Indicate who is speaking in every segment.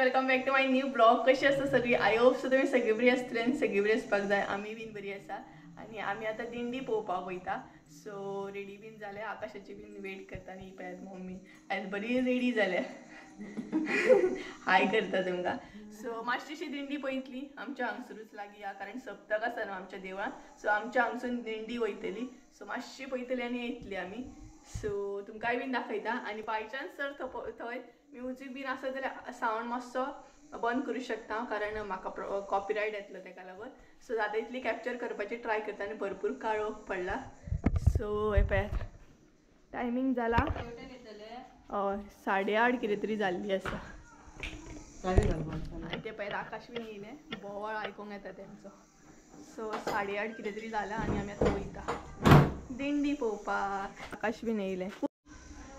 Speaker 1: Welcome back to my new blog. कशी आसा सगळी? I hope so तुमी सगळी बरी आसतली आनी सगळी बरी आसपाक जाय. आमी बीन बरी आसा आनी आमी आतां दिंडी पळोवपाक वयता. सो रेडी बीन जाल्या, आकाशाची बीन वेट करता. आनी पळयात मम्मी आयज बरी रेडी जाल्या, हाय करता तुमकां. सो मातशीशी दिंडी पळयतली आमच्या हांगसरूच लागीं, कारण सप्तक आसा न्हू आमच्या देवळान. सो आमच्या हांगसून दिंडी वयतली. सो मातशी पळयतली आनी येतली आमी. सो तुमकांय बीन दाखयता. आनी बाय चान्स जर थंय म्युजीक बीन आसा जाल्यार सावंड मातसो बंद करूं शकता, कारण म्हाका कॉपीरायट येतलो तेका लागून. सो जाता इतली कॅप्चर करपाची ट्राय करता. आनी भरपूर काळोख पडला. सो हे पळयात टायमींग जाला, हय 8:30 कितें तरी जाल्ली आसा. आनी ते पळयात आकाश बीन येयलें, बोवाळ आयकूंक येता तेंचो. सो 8:30 कितें तरी जाला आनी आमी आतां वयता दिंडी पळोवपाक. आकाश बीन येयलें.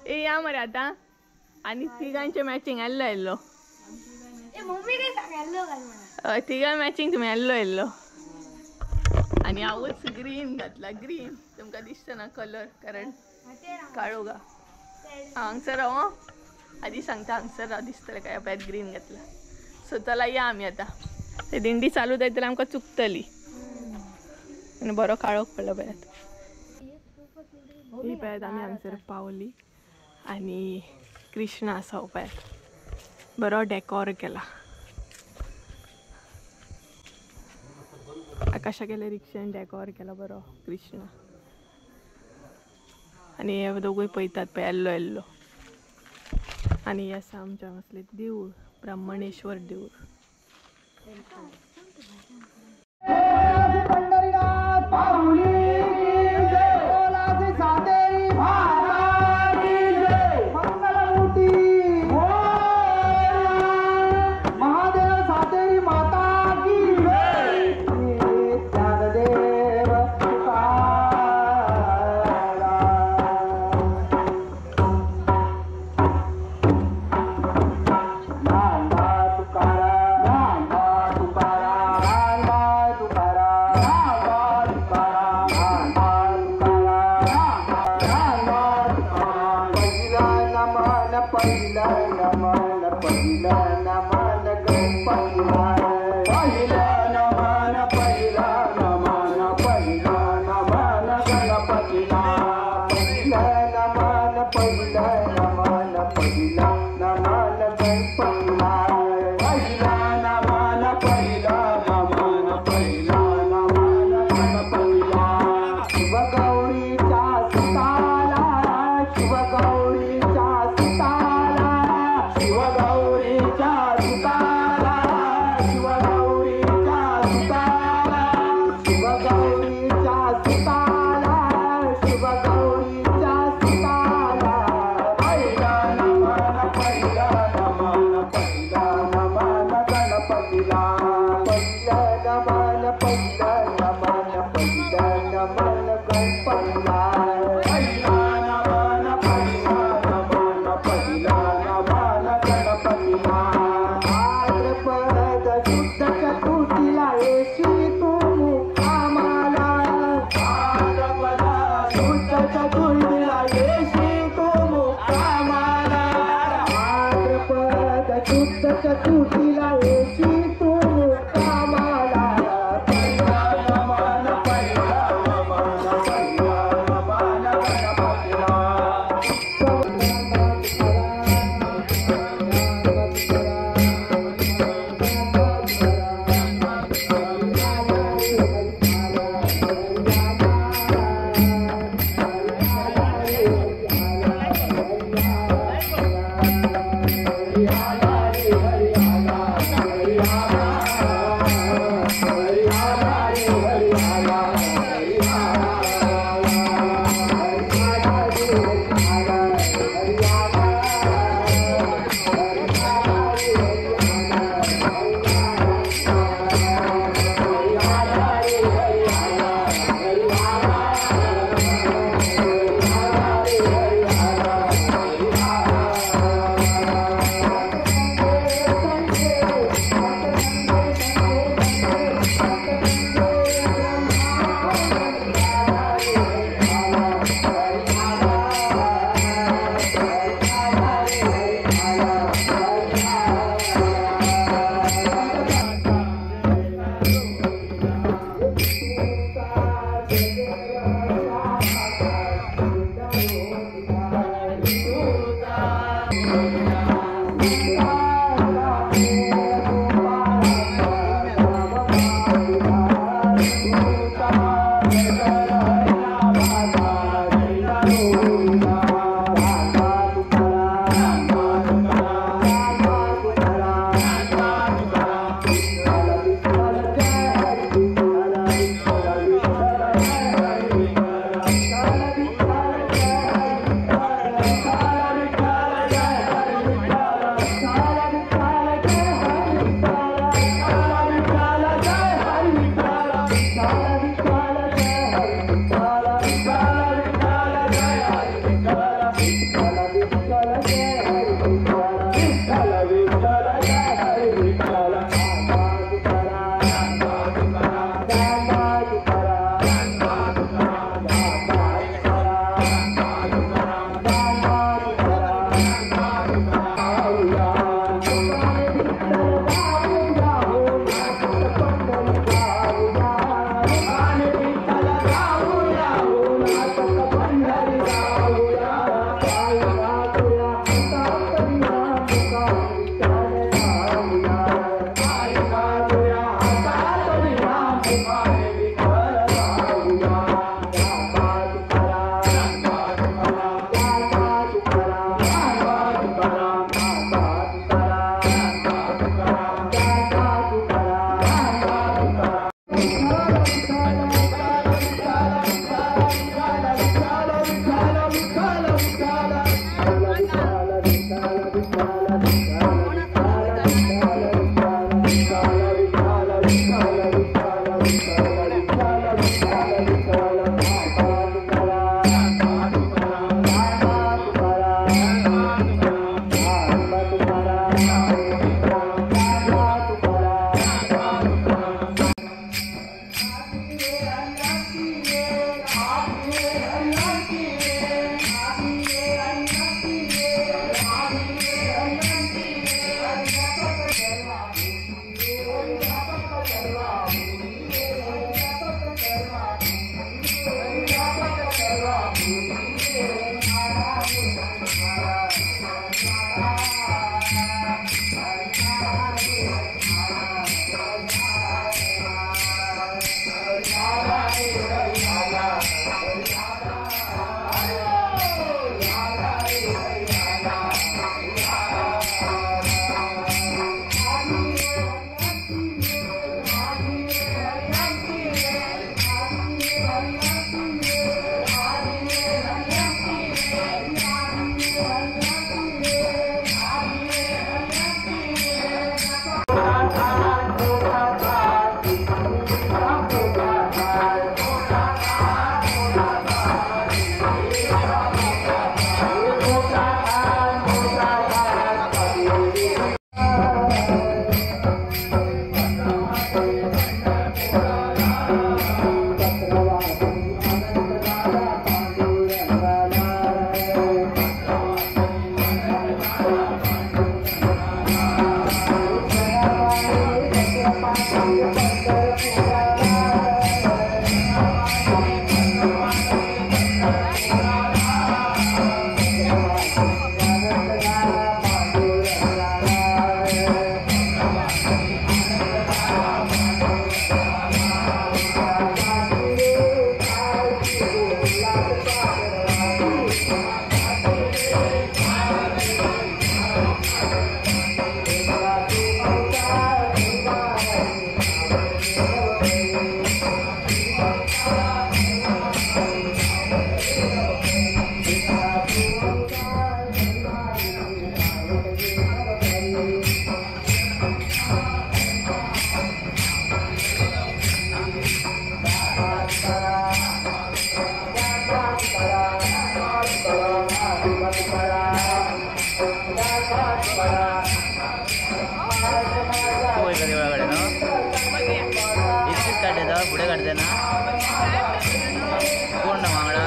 Speaker 1: ए या मरे आतां. आनी तिगांचे मॅचिंग येल्लो येल्लो, तिगां मॅचिंग तुमी येल्लो येल्लो. आनी हांवूच ग्रीन घातला. ग्रीन तुमकां दिसता ना कलर, कारण काळो गा. हांगसर हांव आदी सांगता, हांगसर हांव दिसतलें काय पळयात ग्रीन घातला. सो चला या आमी आतां. ते दिंडी चालू जायत जाल्यार आमकां चुकतली. आनी बरो काळोख पडला पळयात. ही पळयात आमी हांगसर पावली आनी कृष्ण आसा पळयात, बरो डेकोर केला. आकाशा गेले रिक्षेन डेकोर केला बरो कृष्ण. आनी हे दोगूय पळयतात पळय येल्लो येल्लो. आनी हे आसा आमच्या हांगासलें देवूळ, ब्राह्मणेश्वर देवूळ.
Speaker 2: फुडें काडटा ना कोण ना वांगडा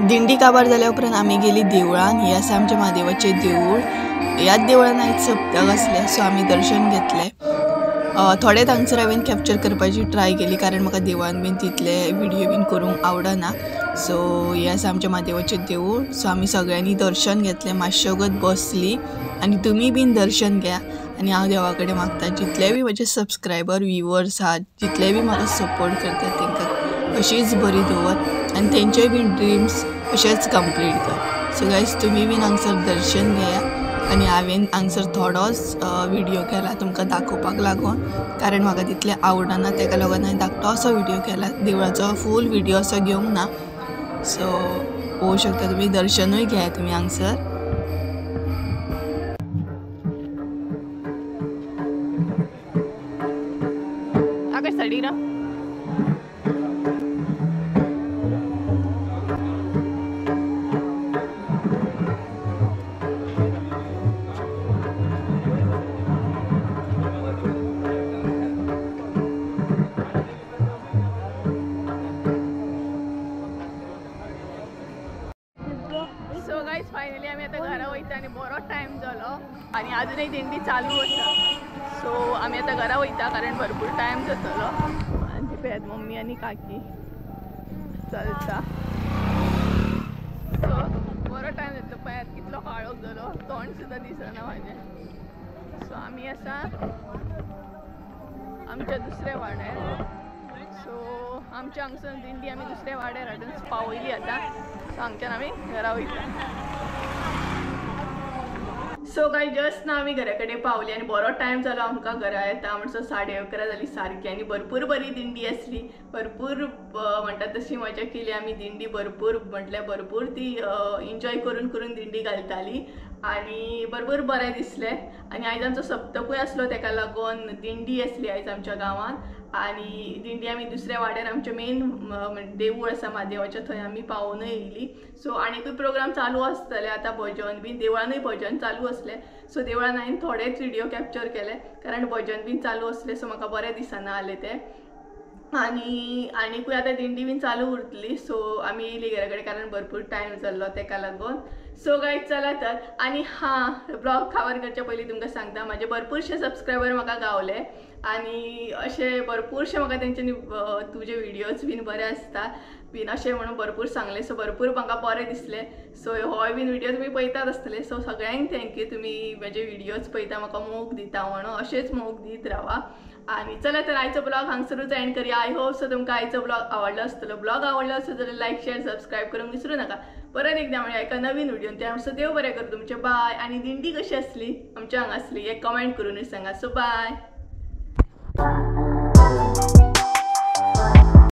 Speaker 1: दिंडी काबार जाल्या उपरांत आमी गेली देवळान. हे आसा आमच्या म्हादेवाचें देवूळ. ह्याच देवळान आयज सप्तक आसलें, सो आमी दर्शन घेतलें. थोडे हांगसर हांवें कॅप्चर करपाची ट्राय केली कारण म्हाका देवळान बीन तितले व्हिडियो बीन करूंक आवडना. सो हे आसा आमच्या म्हादेवाचें देवूळ. सो आमी सगळ्यांनी दर्शन घेतलें, मातशें वगत बसली आनी तुमी बीन दर्शन घ्या. आनी हांव देवा कडेन मागता जितले बी म्हजे सबस्क्रायबर व्युवर्स आहात, जितले बी म्हाका सपोर्ट करतात तांकां अशीच बरी दवर आनी तेंचेय बीन ड्रिम्स अशेंच कंप्लीट कर. सो गायज तुमी बीन हांगसर दर्शन घेया. आनी हांवें हांगसर थोडोच व्हिडियो केला तुमकां दाखोवपाक लागून, कारण म्हाका तितलें आवडना तेका लागून हांवें धाकटो असो व्हिडियो केला, देवळाचो फूल व्हिडियो असो घेवंक ना. सो पळोवंक शकता तुमी, दर्शनूय घेया तुमी हांगसर. फायनली आमी आतां घरा वयता आनी बरो टायम जालो आनी आजुनूय दिंडी चालू आसा. सो आमी आतां घरा वयता कारण भरपूर टायम जातलो. आनी ती पळयात मम्मी आनी काकी चलता. सो बरो टायम जातलो. पळयात कितलो काळोख जालो, तोंड सुद्दां दिसना म्हाजें. सो आमी आसा आमच्या दुसऱ्या वाड्यार. सो आमच्या हांगसर दिंडी आमी दुसऱ्या वाड्यार हाडून पावयली आतां. सो हांगच्यान आमी घरा वयता. सो गायज जस्ट ना आमी घरा कडेन पावली आनी बरो टायम जालो आमकां घरा येता म्हणसर 11:30 जाली सारकी. आनी भरपूर बरी दिंडी आसली, भरपूर म्हणटा तशी मजा केली आमी. दिंडी भरपूर म्हटल्यार भरपूर ती एन्जॉय करून करून दिंडी घालताली आनी भरपूर बरें दिसलें. आनी आयज आमचो सप्तकूय आसलो तेका लागून दिंडी आसली आयज आमच्या गांवांत. आनी दिंडी आमी दुसऱ्या वाड्यार आमचें मेन देवूळ आसा म्हादेवाचें थंय आमी पावोनूय येयली. सो आनीकूय प्रोग्राम चालू आसतले आतां, भजन बीन देवळानूय भजन चालू आसलें. सो देवळान हांवें थोडेच व्हिडियो कॅप्चर केले कारण भजन बीन चालू आसलें. सो म्हाका बरें दिसना जालें तें. आनी आनीकूय आतां दिंडी बीन चालू उरतली. सो आमी येयली घरा कडेन कारण भरपूर टायम जाल्लो तेका लागून. सो गायज चला तर. आनी हां, ब्लॉग कवर करच्या पयलीं तुमकां सांगता म्हाजे भरपूरशे सबस्क्रायबर म्हाका गावले आनी अशे भरपूरशे म्हाका तेंच्यांनी तुजे व्हिडियोज बीन बरे आसता बीन अशें म्हणून भरपूर सांगलें. सो भरपूर म्हाका बरें दिसलें. सो होय बीन व्हिडियो तुमी पळयतात आसतले. सो सगळ्यांक thank you, तुमी म्हजे व्हिडियोज पळयता, म्हाका मोग दिता म्हणून. अशेंच मोग दीत रावा. आणि चला तर आयचो ब्लॉग हांगसरूच एंड करूया. I hope so तुमकां आयचो ब्लॉग आवडलो आसतलो. ब्लॉग आवडलो आसत जाल्यार लायक शेअर सबस्क्रायब करूंक विसरू नका. परत एकदा म्हणया एका नवीन व्हिडिओ. त्या सो देव बरें करूं तुमचें. बाय. आनी दिंडी कशी आसली आमच्या हांगा आसली एक कमेंट करूनूय सांगा. So bye.